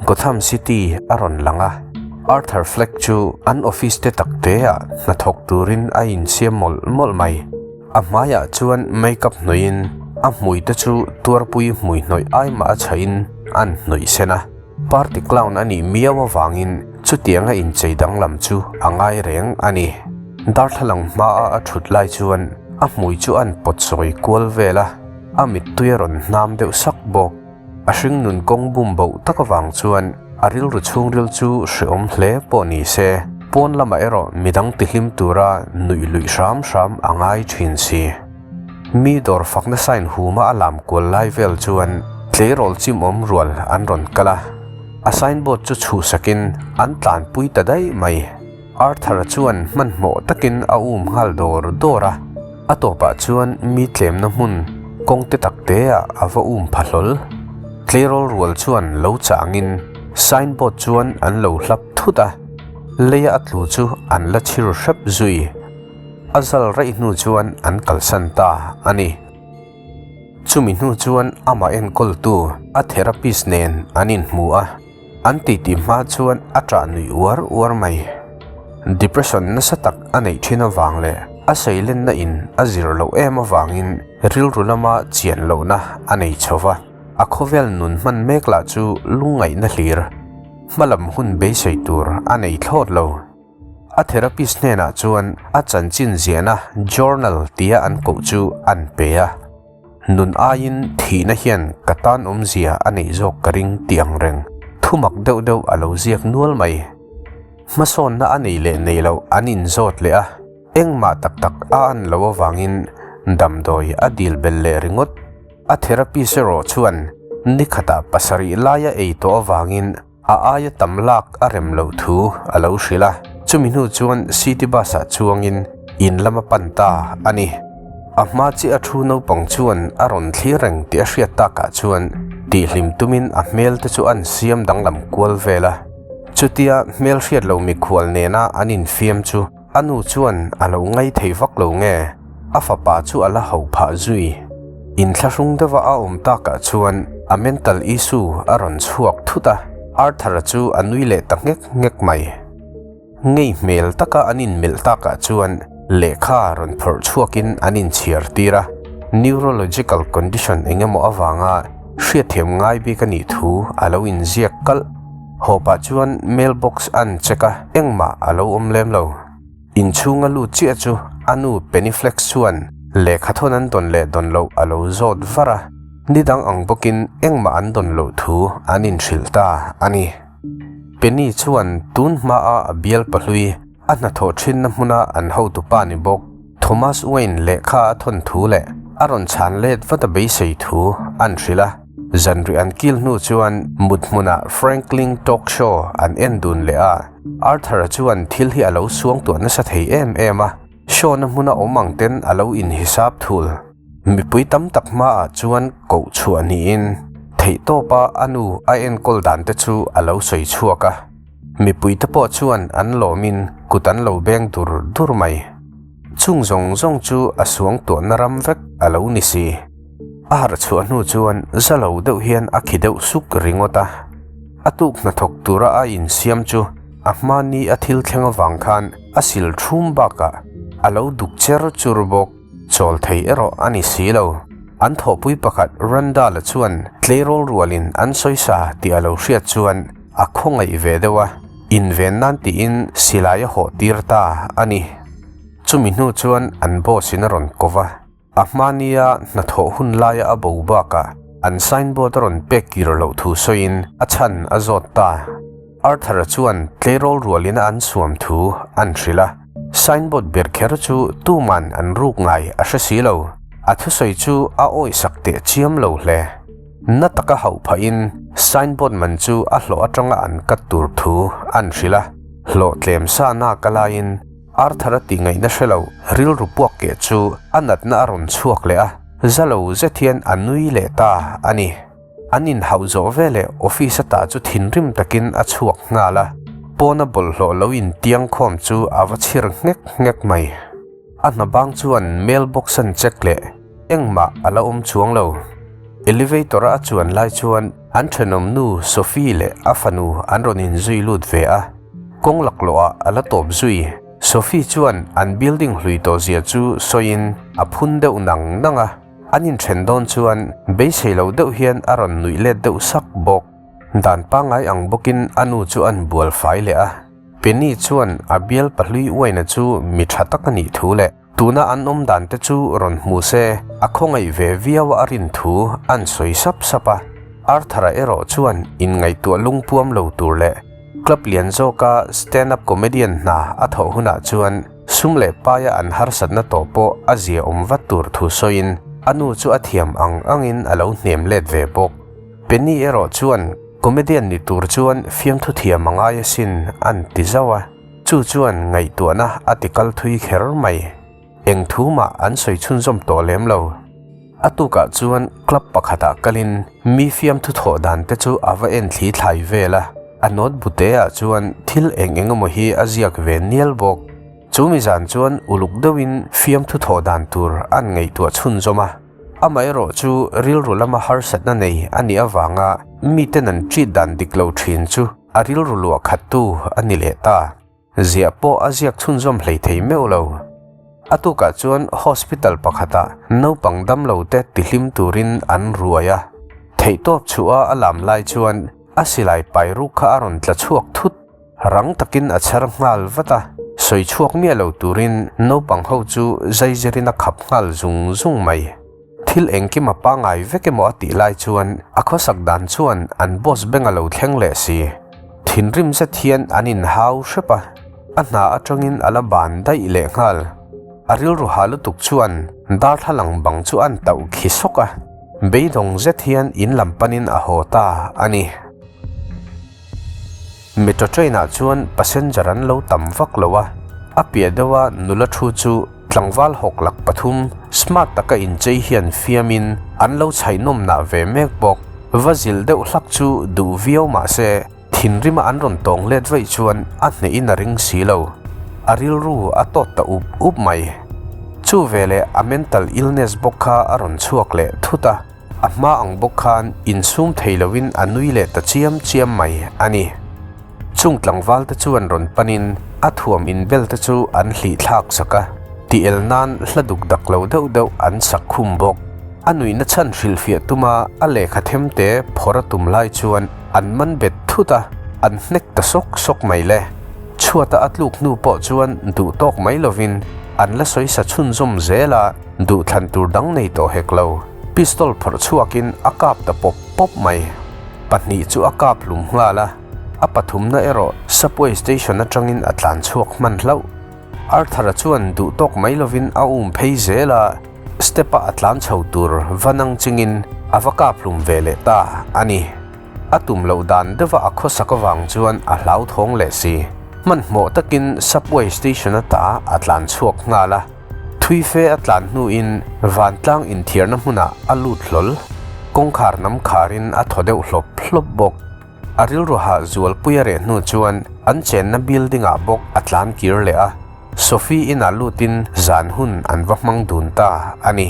Gotham City a rawn lang a. Arthur Fleck chu an office te tak teah hnathawk turin a insiam mawlh mawlh mai. A hmaiah chuan makeup hnawihin a hmui te chu tuarpui hmui hnawih ai mah a chhahin an hnawih sen a. Party clown a nih miau avangin chutianga inchei danglam chu a ngai reng a ni. Darthlalang hmaa a thut lai chuan a hmui chu an pawt sawi kual vel a, a mittui a rawn hnam deuh sak bawk. A hringnun kawng bum boh tak avang chuan a rilru chhungril chu hrehawm hle pawh ni se, pawn lamah erawh midang tihlim tura nuih luih hram hram a ngai thin si. Mi dawr fakna sign huma a lam kual lai vel chuan tleirawl chimawm rual an rawn kal a, a signboard chu chhuhsakin an tlanpui ta daih mai. Arthur-a chuan hmanhmawh takin a um nghal dawr dawr a, a tawpah chuan mi tlemna hmun kawng te tak teah a va um pha hlawl. Tleirawl rual chuan lo changin signboard chuan an lo hlap thut a, leia a tlu chu an la chhir hrep zui. A zal raih hnu chuan an kalsan ta a ni. Chumi hnu chuan amah enkawltu a therapist nen an inhmu a. An titi hma chuan a ṭah nuih uar uar mai. Depression nasa tak a neih ṭhin avang leh a seilenna in a zir loh em avangin rilru lama chian lohna a nei chho va. A khawvel nun hman mek lah chu lungngaihna hlir, hmalam hun beisei tur a nei thlawt lo. A therapist hnenah chuan a chanchin ziahna journal tia an koh chu an pe a. Nun aiin thihna hian ka tan awmzia a neih zawk ka ring tih ang reng thumak deuh deuh a lo ziak nual mai. Hmasawnna a nei leh nei loh an inzawt leh a, engmah tak tak a an loh avangin damdawi a dil bel leh ringawt. A therapist erawh chuan nikhatah pasarih laia ei tawh avangin A aia tam lak a rem loh thu a lo hrilh a, chumi hnu chuan city bus ah chuangin in lam a pan ta a ni. A hma chiah a thu naupang chuan a rawn thlir reng tih a hriat takah chuan tihhlim tumin a hmel te chu an siam danglam kual vel a. Chutia hmel hriat lo mikhual nena an infiam chu a nu chuan a lo ngai thei vak lo nge, a fapa chu a la ho phah zui. Inthlahrung deuha a awm takah chuan a mental issue a rawn chhuak thut a, Arthur-a chu a nui leh ta nghek nghek mai. Ngei hmel taka an inmelh takah chuan lehkha rawn phawrh chhuakin an inchhiar tir a, neurological condition eng emaw avanga hriatthiam ngai bik a nih thu a lo inziak kalh. Haw pah chuan mailbox an check a, engmah a lo awm lem lo. Inchhunga lut chiah chu a nu Penny Flex chuan lehkha thawn an dawn leh dawn loh a lo zawt var a, ni dang ang bawkin engmah an dawn loh thu an inhrilh ta a ni. Penny chuan tun hmaa a bial pahlui a hnathawh thinna hmuna an hotupa ni bawk Thomas Wayne lehkha a thawn thu leh a rawn chhan let vat a beisei thu an hrilh a. Zanriah an kil hnu chuan mut hmunah Franklin talk show an en dun leh a, Arthur-a chuan thil hi a lo suangtuah nasa thei em em a, show-na hmuna awm ang ten a lo inhisap thul. Mipui tam tak hmaah chuan koh chhuah niin theihtawpa a nu a enkawl dan te chu a lo sawi chhuak a. Mipuite pawh chuan an lawmin kut an lo beng dur dur mai. Chung zawng zawng chu a suangtuahna ram vek a lo ni si. A harh chhuah hnu chuan za lo deuh hian a khi deuh suk ringawt a. A tuk hnathawk tura a insiam chu a hmani a thil thleng avang khan a sil thum bakah a lo duk cher chur bawk. Chawl thei erawh a ni si lo. An thawhpui pakhat Randall-a chuan tleirawl rualin an sawisa tih a lo hriat chuan a khawngaih ve deuh a, inven nan tiin silai a hawh tir ta a ni. Chumi hnu chuan an boss in a rawn ko va. A hmania hnathawh hun laia a bo bakah an signboard a rawn pek kir loh thu sawiin a chhan a zawt ta. Arthur-a chuan tleirawl rualin a an suam thu an hrilh a, signboard ber kher chu tuman an ruk ngai a hre si lo. A thusawi chu a awihsak teh chiam lo hle. Na taka hauh phahin signboard man chu a hlawh atanga an cut tur thu an hrilh a, hlawh tlem sa nak a laiin Arthur a tih ngaihna hre lo, rilru puak keh chu a natna a rawn chhuak leh a, za lo zet hian a nui leh ta a ni. An inhauh zawh veleh office ata chu thinrim takin a chhuak nghal a, pawna bawlhhlawh lo intiang khawm chu a va chhir nghek nghek mai. A hna bang chuan mailbox an check leh engmah a la awm chuang lo. Elevator-a a chuan lai chuan. An thenawm nu Sophie leh a fanu an rawn inzui lut ve a, kawng laklawhah a la tawp zui. Sophie chuan an building hlui tawh zia chu sawiin a phun deuh nang nang a, an inthen dawn chuan beisei lo deuh hian a rawn nuih let deuh sak bawk. Dan pangngai ang bawkin a nu chu an bual fai leh a, Penny chuan a bial pahlui uaina chu mi tha tak a nih thu leh tuna an awm dan te chu rawn hmu se a khawngaih ve viau a rin thu an sawi sap sap a. Arthur-a erawh chuan inngaihtuah lungpuam lo tur leh club lian zawka stand-up comedian hna a thawh hunah chuan sum leh paia an harsatna tawh pawh a zia awm vat tur thu sawiin a nu chu a thiam ang angin a lo hnem let ve bawk. Penny erawh chuan comedian ni tur chuan fiamthu thiam a ngai asin an ti zauh a, chu chuan ngaihtuahna a ti kal thui kher mai. Eng thu mah an sawi chhunzawm tawh lem lo. A tukah chuan club pakhatah kalin mi fiamthu thawh dan te chu a va en thli thlai vel a, a note buteah chuan thil eng eng emaw hi a ziak ve nial bawk. Chu mi zan chuan uluk deuhin fiamthu thawh dan tur an ngaihtuah chhunzawm a. Amaherawh chu rilru lama harsatna nei a nih avanga miten an treat dan dik lo thin chu a rilru luah khattu a ni leh ta. Ziah pawh a ziak chhunzawm hlei thei meuh lo. A tukah chuan hospital pakhatah naupang damlo te tihlim turin an ruai a. Theihtawp chhuah a lam lai chuan a silai pai ruk kha a rawn tla chhuak thut. Rang takin a chher nghal vat a, sawi chhuak miah lo turin naupang ho chu zaizirin a khap nghal zung zung mai. Thil engkim a pangai vek emaw a tih lai chuan a khawsak dan chuan an boss beng a lo thleng leh si. Thinrim zet hian an inhau hrep a, a hna atangin a la ban daih leh nghal. A rilru ha lutuk chuan darthlalang bang chu an tauh khi sawk a, beidawng zet hian in lam panin a haw ta a ni. Metro train ah chuan passenger an lo tam vak lo a, a piah deuh a nula thu chu tlangval hawk lak pathum smart taka inchei hian fiamin an lo chhaihnawm nah ve mek bawk. Va zilh deuh hlak chu duh viau mah se thinrima an rawn tawng let vaih chuan a hnehin a ring si lo. A rilru a tawt ta up up mai. Chu veleh a mental illness bawk kha a rawn chhuak leh thut a. A hma ang bawk khan insum thei loin a nui leh ta chiam chiam mai a ni. Chung tlangval te chuan rawn panin a thuam inbel te chu an hlih thlak sak a, tih el nan hla duk dak lo deuh deuh an sak khum bawk. A nuihna chhan hrilhfiah tuma a lehkha them te phawrh a tum lai chuan an man bet thut a, an hnek ta sawk sawk mai le. Chhuata a tluk hnu pawh chuan duh tawk mai lovin an la sawi sa chhunzawm zel a, duhthlan tur dang nei tawh hek lo. Pistol phawrh chhuakin a kap ta pawp pawp mai. Pahnih chu a kap hlum nghal a, a pathumna erawh subway station atangin a tlan chhuak hman hlauh. Arthur-a chuan duh tawk mai lovin a um phei zel a, step-a a tlan chho tur va nang chingin a va kap hlum ve leh ta a ni. A tum loh dan deuha a khawsak avang chuan a hlauthawng leh si. Hmanhmawh takin subway station ata a tlan chhuak nghal a. Thui fe a tlan hnuin vantlang inthiarna hmunah a lut hlawl. Kawngkhar nam kharin a thaw deuh hlawp hlawp bawk. A rilru hah zualpui a reh hnu chuan an chenna building ah bawk a tlan kir leh a, Sophie inah lutin zan hun an va hmang dun ta a ni.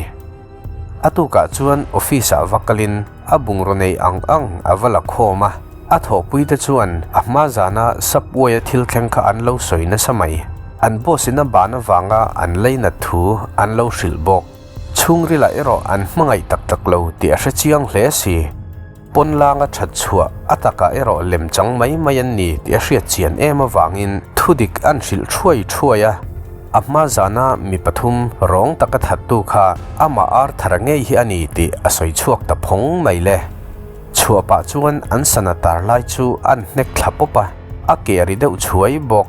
A tukah chuan office ah va kalin a bungraw nei ang ang a va la khawm a, a thawhpuite chuan a hma zana subway a thil thleng kha an lo sawi nasa mai. An boss in a ban avanga an leinat thu an lo hrilh bawk. Chhungrilah erawh an hmangaih tak tak lo tih a hre chiang hle si. Pawn langa that chhuah a takah erawh lem chang mai mai an ni tih a hriat chian em avangin thudik an hrilh thuai thuai a. A hma zana mi pathum rawng taka thattu kha amah Arthur-a ngei hi a ni tih a sawi chhuak ta phawng mai le. Chhuah pah chuan an sana tar lai chu an hnek thla pawp a, a ke ri deuh chhuai bawk.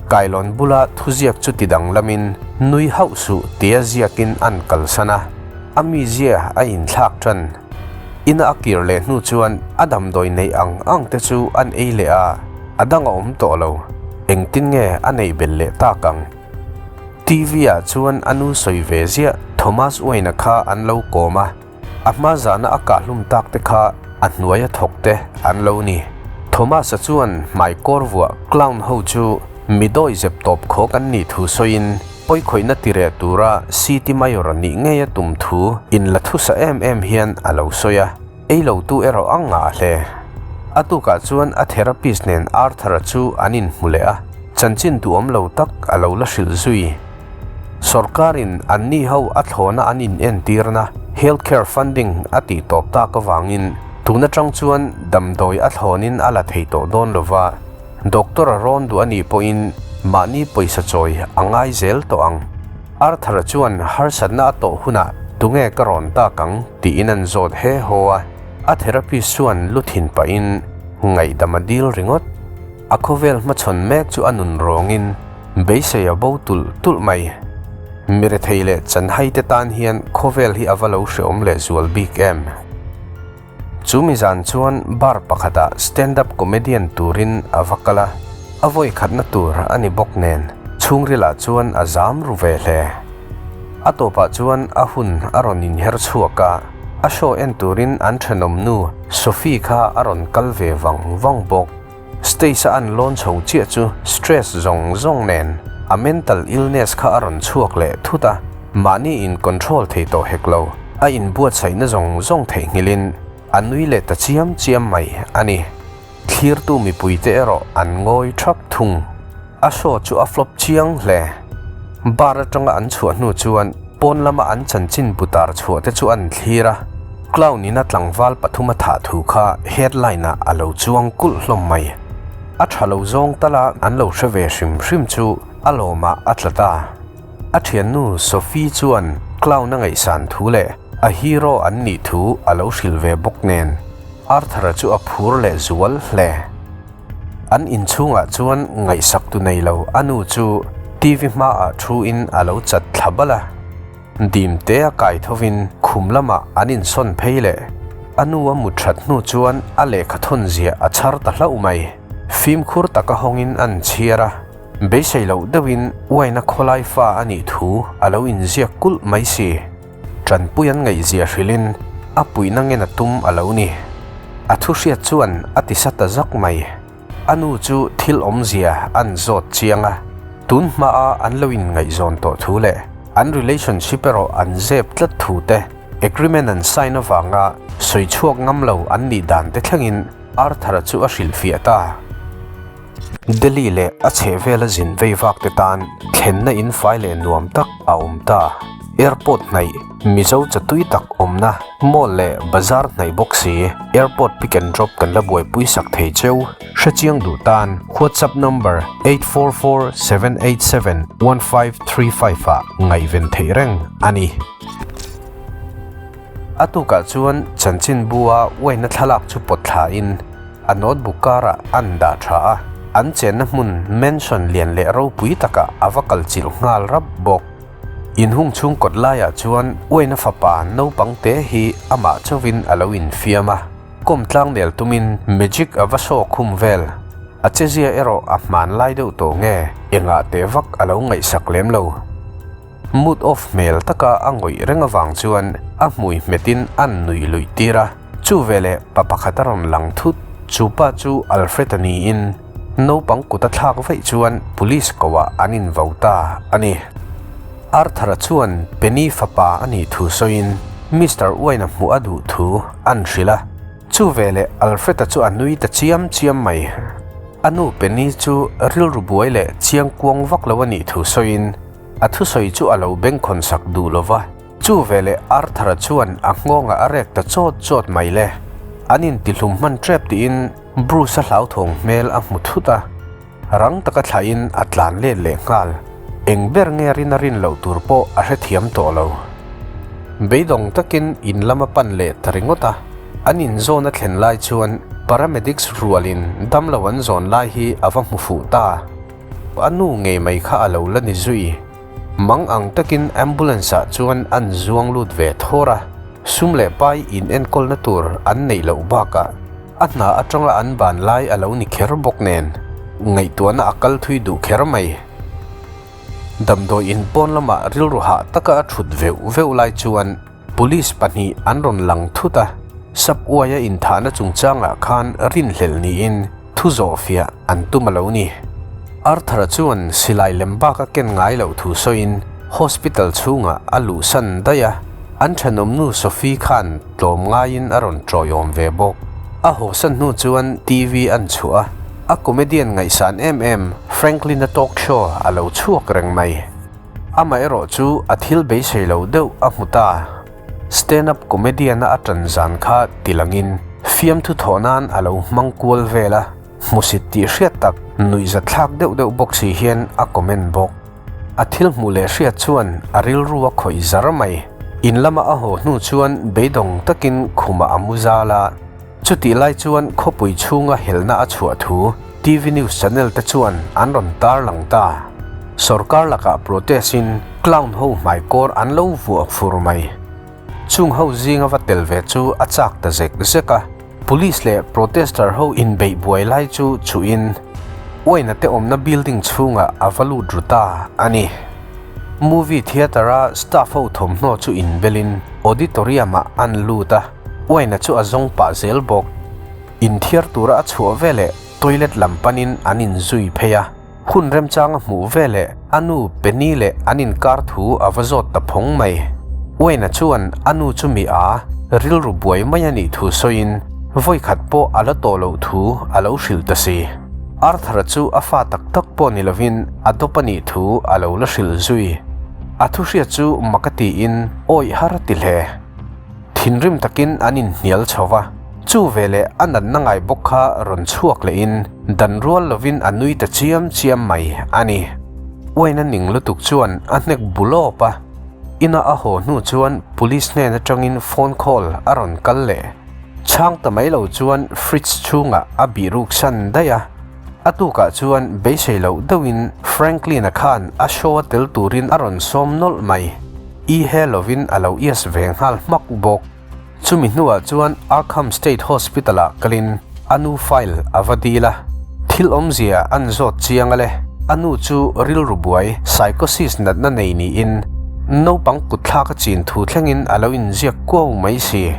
Kailawn bula thuziak chu ti danglamin nui hauh suh tia ziakin an kalsan a, a mizia a inthlak tan. Ina a kir leh hnu chuan a damdawi neih ang ang te chu an ei leh a, a dang a awm tawh lo. Engtin nge a neih belh leh tak ang? TV ah chuan a nu sawi ve ziah Thomas Wayne-a kha an lo kawm a, a hma zana a kahhlum tak te kha a hnuaia thawk te an lo ni. Thomas-a chuan hmaikawr vuah clown ho chu mi dawi zep tawp khawk an nih thu sawiin, Pawikhawihna ti reh tura City Mayor nih ngei a tum thu inla thusa em em hian a lo sawi a. Ei lo tu erawh a ngah hle. A tukah chuan a therapist nen Arthur-a chu an inhmu leh a, chanchin duhawm lo tak a lo la hrilh zui. Sorkarin anni ho a thlawna an inentirna Health Care Funding a tih tawp tak avangin tun atang chuan damdawi a thlawnin a la thei tawh dawn lova, doctor a rawn duh a nih pawhin mahni pawisa chawi a ngai zel tawh ang. Arthur-a chuan harsatna a tawh hunah tunge ka rawn tak ang tiin an zawt he haw a, a therapist chuan lu thin pahin ngaihdam a dil ringawt. A khawvel hmachhawn mek chu a nun rawngin beisei a bo tulh tulh mai. Mirethei leh chanhai te tan hian khawvel hi a va lo hreawm leh zual bik em? Chu mi zan chuan bar pakhatah stand up comedian turin a va kal a, a vawi khatna tur a ni bawk nen chhungrilah chuan a zam ru ve hle. A tawpah chuan a hun a rawn inher chhuak a, a show en turin an thenawm nu Sophie kha a rawn kal ve vang vang bawk. Stage a an lawn chho chiah chu stress zawng zawng nen a mental illness kha a rawn chhuak leh thut a, mahni in control thei tawh hek lo, a inbuatsaihna zawng zawng theihnghilhin a nui leh ta chiam chiam mai a ni. Thlirtu mipuite erawh an ngawi thap thung. A show chu a flop chiang hle. Bar atanga an chhuah hnu chuan pawn lama an chanchin butar chhuah te chu an thlir a, clown in a tlangval pathum a thah thu kha headline ah a lo chuang kulh hlawm mai. A tha lo zawng tala an lo hre ve hrim hrim chu a lawmah a tla ta. A thiannu Sophie chuan clown a ngaihsan thu leh a hero an nih thu a lo hrilh ve bawk nen Arthur-a chu a phur leh zual hle. An inchhungah chuan ngaihsak tu nei lo a nu chu TV hmaah thu in a lo chat thla bal a. Dim te a kai thovin khum lamah an insawn phei leh. A nu a mut that hnu chuan a lehkha thawn ziah a chhar ta hlauh mai. Fimkhur taka hawngin an chhiar a, beisei loh deuhin uaina khawlai fa a nih thu a lo inziak kulh mai si. Tanpui an ngaihzia hrilhin a puihna ngen a tum a lo ni. A thu hriat chuan a ti sa ta zak mai. A nu chu thil awmzia an zawt chiang a, tun hmaa an lo inngaihzawn tawh thu leh an relationship erawh an zep tlat thu te, agreement an sign avanga sawi chhuak ngam lo an nih dan te thlengin Arthur-a chu a hrilhfiah ta. Delhi leh a chhehvela zin vei vak te tan thlenna in fai leh nuam tak a awm ta. Airport hnaih, Mizo chatui tak awmna, mall leh bazar hnaih bawk si, airport pick and drop kan la buaipui sak thei cheu. Hrechiang duh tan WhatsApp number 8447871535 ah ngaihven theih reng a ni. A tukah chuan chanchinbu-a uaina thlalak chu pawt thlain a notebook karah an dah tha a, an chenna hmun mansion lian leh ropui takah a va kal chilh nghal rap bawk. Inhung chhung kawt laiah chuan uaina fapa naupang te hi amah chauhin a lo infiam a, kawm tlang nel tumin magic a va saw khum vel. A chezia erawh a hmanlai deuh tawh nge engah teh vak a lo ngaihsak lem lo. Mood off hmel taka a ngawih reng avang chuan a hmui hmetin an nui luih tir a, chu veleh pa pakhat a rawn lang thut. Chu pa chu Alfred-a niin naupang kut a thlak vaih chuan police koah an invo ta a ni. Arthur-a chuan Penny fapa a nih thu sawiin Mister Wayne-a hmuh a duh thu an hrilh a. Chu veleh Alfred-a chu a nui ta chiam chiam mai. A nu Penny chu rilru buai leh chiang kuang vak lo a nih thu sawiin a thusawi chu a lo bengkhawn sak duh lo va. Chu veleh Arthur-a chuan a nghawngah a rek ta chawt chawt mai le. An intihlum hman tep tiin Bruce-a hlauthawng hmel a hmu thut a. Rang taka thlahin a tlan let leh nghal. Eng ber nge rin a rin loh tur pawh a hrethiam tawh lo. Beidawng takin in lam a pan leh ta ringawt a. An inzawn a thlen lai chuan paramedics rualin damlo an zawn lai hi a va hmu fuh ta. A nu ngei mai kha a lo la ni zui. Mang ang takin ambulance ah chuan an zuang lut ve thawr a. Sum leh pai in enkawlna tur an neih loh bakah a hna atanga an ban lai a lo ni kher bawk nen ngaihtuahna a kal thui duh kher mai. Damdawi in pawn lamah rilru hah taka a thut veuh veuh lai chuan Police pahnih an rawn lang thut a, sap uaia inthahna chungchangah khan rinhlelh niin thu zawhfiah an tum a lo ni. Arthur-a chuan silai lem bak a ken ngai loh thu sawiin hospital chhungah a luhsan daih a. An thenawmnu Sophie khan tlawm ngaiin a rawn tawiawm ve bawk. A hawsan hnu chuan TV an chhuah a, a comedian ngaihsan em em Franklin-a talk show a lo chhuak reng mai. Amaherawh chu a thil beisei lo deuh a hmu ta. Stand up comedian-a a tan zan kha tilangin fiamthu thawh nan a lo hmang kual vel a, hmusit tih hriat tak nuihzathlak deuh deuh bawk si hian a comment bawk. A thil hmuh leh hriat chuan a rilru a khawih zar mai. In lama a haw hnu chuan beidawng takin khumah a mu zal a. Chutih lai chuan khawpui chhunga helna a chhuah thu TV news channel te chuan an rawn tarlang ta. Sorkar lakah protest in clown ho hmaikawr an lo vuah fur mai. Chung ho zinga va tel ve chu a chak ta zek zek a. Police leh protester ho inbeih buai lai chu chuhin uaina te awmna building chhungah a va lut ru ta a ni. Movie theatre a staff ho thawmhnaw chu inbelin auditorium ah an lut a, uaina chu a zawng pah zel bawk. Inthiar tura a chhuah veleh toilet lam panin an inzui phei a. Hun remchang a hmuh veleh a nu Penny leh an inkar thu a va zawt ta phawng mai. Wayne-a chuan a nu chu mi a rilru buai mai a nih thu sawiin vawikhat pawh a la tawh loh thu a lo hrilh ta si. Arthur-a chu a fa tak tak pawh ni lovin a dawp a nih thu a lo la hrilh zui. A thu hriat chu mak a tiin awih har a ti hle. Thinrim takin an inhnial chho va, chu veleh a natna ngai bawk kha rawn chhuak lehin dan rual lovin a nui ta chiam chiam mai a ni. Uaina ning lutuk chuan a hnek bu lawp a, ina a haw hnu chuan police hnen atangin phone call a rawn kal leh. Chhang ta mai lo chuan fridge chhungah a bih ruk san daih a, a tukah chuan beisei loh deuhin Franklin-a khan a show a tel turin a rawn sawm nawlh mai. I he lovin a lo ias ve nghal hmak bawk. Chumi hnuah chuan Arkham State Hospital-ah kalin a nu file a va dil a, thil awmzia an zawt chiang a le. A nu chu rilru buai, psychosis natna nei niin naupang kutthlak a chin thu thlengin a lo inziak kuau mai si.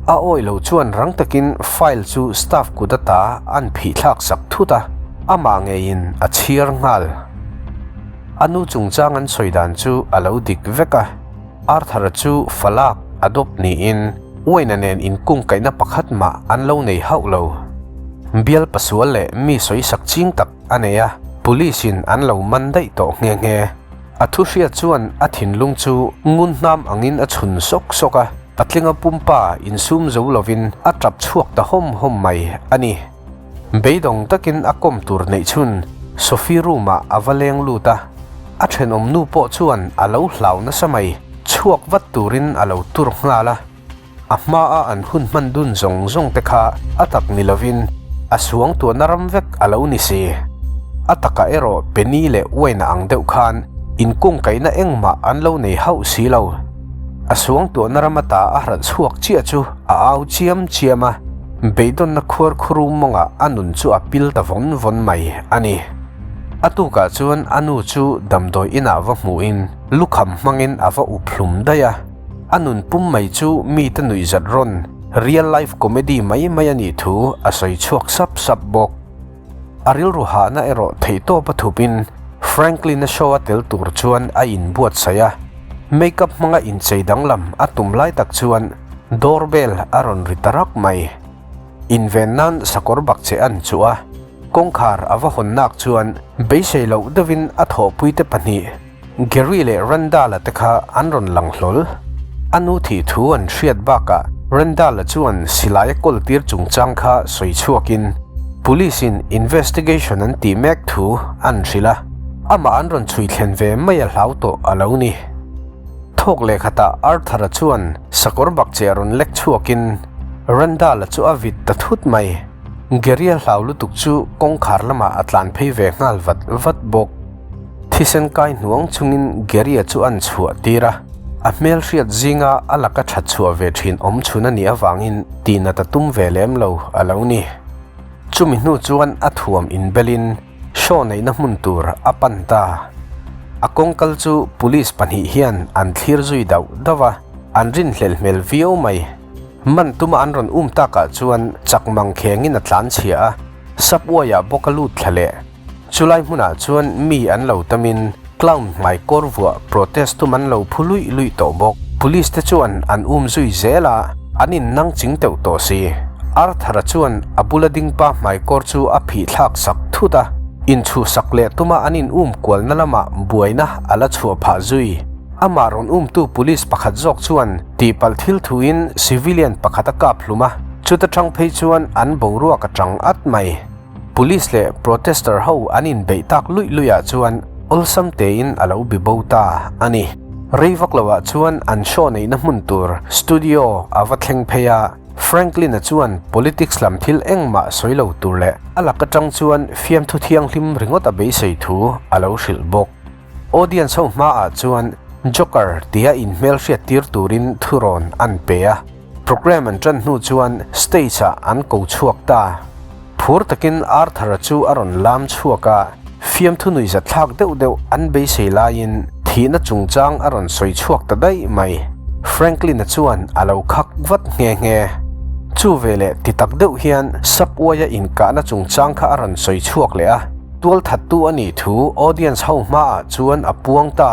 A awih lo chuan rang takin file chu staff kut ata an phihthlak sak thut a, amah ngeiin a chhiar nghal. A nu chungchang an sawi dan chu a lo dik vek a, Arthur-a chu falak a dawp niin Wayne-a nen inkungkaihna pakhat mah an lo nei hauh lo. Bial pasual leh mi sawisak ching tak a nei a, Police-in an lo man daih tawh nghe nghe. A thu hriat chuan a thinlung chu ngun hnam angin a chhun sawk sawk a, patlinga pumpa insum zo lovin a tap chhuak ta hawm hawm mai a ni. Beidawng takin a kawm tur neih chhun Sophie room-ah a va leng lut a, a thenawm nu pawh chuan a lo hlau nasa mai, chhuak vat turin a lo tur nghal a. A hmaa an hun hman dun zawng zawng te kha a tak ni lovin a suang tuahna ram vek a lo ni si. A takah erawh Penny leh Wayne-a ang deuh khan inkungkaihna engmah an lo nei hauh si lo. A suang tuahna ram ata a hralh chhuak chiah chu a au chiam chiam a. Beidawnna khuar khuru mawngah a nun chu a pil ta vawn vawn mai a ni. A tukah chuan a nu chu damdawi inah va hmuhin lukham hmangin a va up hlum daih a. A nun pum mai chu mite nuihzat rawn real life comedy mai mai a nih thu a sawi chhuak sap sap bawk. A rilru hahna erawh theihtawp a thupin Franklin-a show a tel tur chuan a inbuatsaih a. Make-up hmanga inchei danglam a tum lai tak chuan door bell a rawn ri ta rak mai. Inven nan sakawr bak che an chuh a, kawngkhar a va hawn nak chuan beisei loh deuhin a thawhpuite pahnih Gary leh Randall-a te kha an rawn lang hlawl. A nu thih thu an hriat bakah Randall-a chuan silai a kawl tir chungchang kha sawi chhuakin Police-in investigation an tih mek thu an hrilh a, amah an rawn chhui thlen ve mai a hlau tawh a lo ni. Thawk leh khatah Arthur-a chuan sakawr bakcheh a rawn lek chhuakin Randall-a chu a vit ta thut mai. Gary-a hlau lutuk chu kawngkhar lamah a tlan phei ve nghal vat vat bawk. Thisen kai hnuang chungin Gary-a chu an chhuah tir a, a hmel hriat zinga a laka that chhuah ve thin awm chhun a nih avangin tihnat a tum ve lem lo a lo ni. Chumi hnu chuan a thuam inbelin show neihna hmun tur a pan ta. A kawngkal chu police pahnih hian an thlir zui dauh dauh a, an rinhlelh hmel viau mai. Man tuma an rawn um takah chuan chak mang khengin a tlanchhia a, subway-ah bawk a lut thla leh. Chulai hmunah chuan mi an lo tamin clown hmai kawr vuah protest tum an lo phu luih luih tawh bawk. Police te chuan an um zui zel a, an in nang ching teuh tawh si. Arthur-a chuan a bula ding pa hmaikawr chu a phih thlak sak thut a, inchhuhsak leh tuma an in um kualna lamah buaina a la chhuah phah zui. Amah rawn umtu police pakhat zawk chuan tihpalh thil thuin civilian pakhat a kap hlum a, chuta tang phei chuan an boruak a tang at mai. Police leh protester ho an inbeih tak luih luih ah chuan awlsam tein a lo bi bo ta a ni. Rei vak lo ah chuan an show neihna hmun tur studio a va thleng phei a, Franklin-a chuan politics lam thil engmah sawi lo tur leh a lak atang chuan fiamthu thianghlim ringawt a beisei thu a lo hrilh bawk. Audience ho hmaah chuan Joker tia inhmelhriat tir turin thurawn an pe a, programme an tan hnu chuan stage ah an ko chhuak ta. Phur takin Arthur-a chu a rawn lam chhuak a, fiamthu nuihzat thlak deuh deuh an beisei laiin thihna chungchang a rawn sawi chhuak ta daih mai. Franklin-a chuan a lo khak vat nghe nghe. Chu veleh ti tak deuh hian Subway-a inkahna chungchang kha a rawn sawi chhuak leh a. Tualthattu a nih thu audience ho hmaah chuan a puang ta.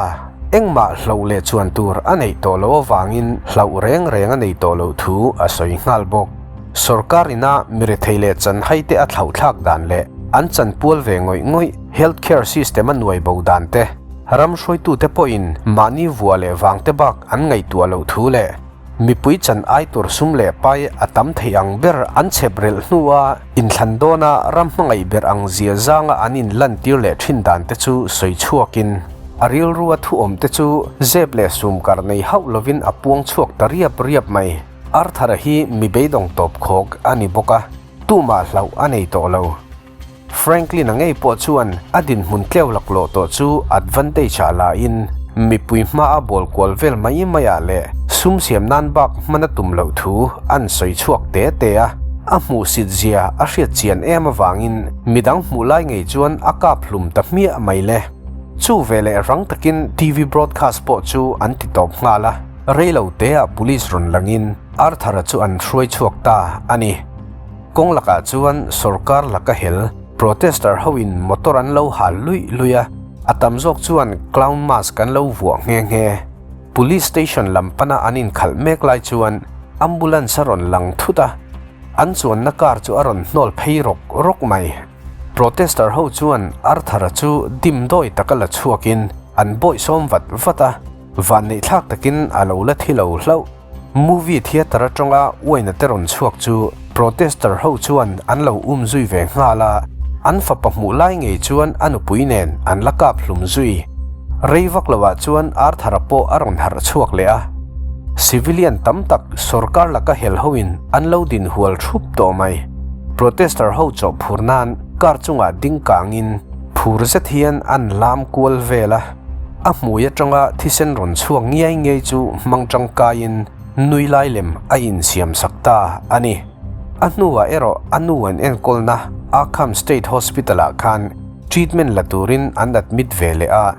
Engmah hlauh leh chuan tur a neih tawh loh avangin hlauh reng reng a nei tawh loh thu a sawi nghal bawk. Sorkar ina mirethei leh chanhai te a thlauhthlak dan leh an chanpual ve ngawih ngawih health care system a nuai bo dan te, ram hruaitute pawhin mahni vua leh vang te bak an ngaihtuah loh thu leh Mipui chan ai tur sum leh pai a tam thei ang ber an chhep relh hnua inthlan dawna ram hmangaih ber ang zia zanga an inlantir leh thin dan te chu sawi chhuakin a rilrua thuawm te chu zep leh sum kar nei hauh lovin a puang chhuak ta riap riap mai. Arthur-a hi mi beidawng tawp khawk a ni bawk a, tumah hlauh a nei tawh lo. Franklin-a ngei pawh chuan a dinhmun tleu laklawh tawh chu advantage-ah la in mipui hmaa bawl kual vel mai maiah leh sum siam nan bak hman a tum loh thu an sawi chhuak te te a. A hmuhsit zia a hriat chian em avangin midang hmuh lai ngei chuan a kap hlum ta hmiah mai le. Chu veleh rang takin TV broadcast pawh chu an ti tawp nghal a, reilo teah police rawn langin Arthur-a chu an hruai chhuak ta a ni. Kawng lakah chuan sorkar laka hel protester hoin motor an lo hal luih luih a, a tam zawk chuan clown mask an lo vuah nghe nghe. Police station lam pana an inkhalh mek lai chuan ambulance a rawn lang thut a, an chuanna car chu a rawn hnawl phei rawk rawk mai. Protester ho chuan Arthur-a chu dim dawi taka la chhuakin an bawihsawm vat vat a, vanneihthlak takin a lo la thi lo hlauh. Movie theatre atanga uaina te rawn chhuak chu protester ho chuan an lo um zui ve nghal a, an fapa hmuh lai ngei chuan a nupui nen an la kap hlum zui. Rei vak loah chuan Arthur-a pawh a rawn harh chhuak leh a. Civilian tam tak sorkar laka hel hoin an lo din hual thup tawh mai. Protester ho chawh phur nan car chungah ding kangin phur zet hian an lam kual vel a. A hmui atanga thisen rawn chhuak ngiai ngiai chu hmang tangkaiin nui lai lem a insiam sak ta a ni. A hnuah erawh a nu an enkawlna Arkham State Hospital-ah khan treatment la turin an admit ve leh a,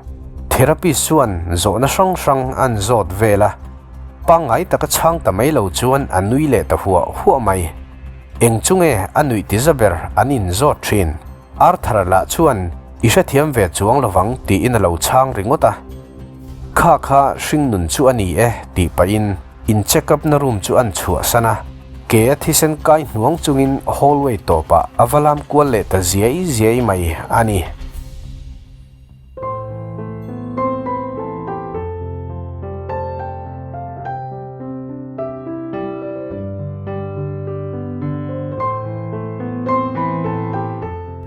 therapist chuan zawhna hrang hrang an zawt vel a, pangngai taka chhang ta mai lo chuan a nui leh ta huah huah mai. Eng chu nge a nuih ti za ber an inzawt thin? Arthur lah chuan I hrethiam ve chuang lovang tiin a lo chhang ringawt a. Kha kha hringnun chu a ni e tih pahin in check up na room chu an chhuahsan a. Ke a thisen kai hnuang chungin hallway tawpah a va lam kual leh ta ziai ziai mai a ni.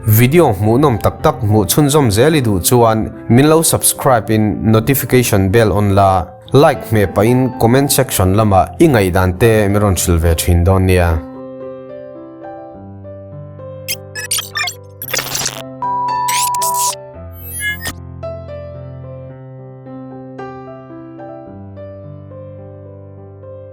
Video hmuhnawm tak tak hmuh chhunzawm zel i duh chuan min lo subscribe in notification bell on la, like hmeh pahin comment section lamah i ngaihdan te min rawn hrilh ve thin dawn nia.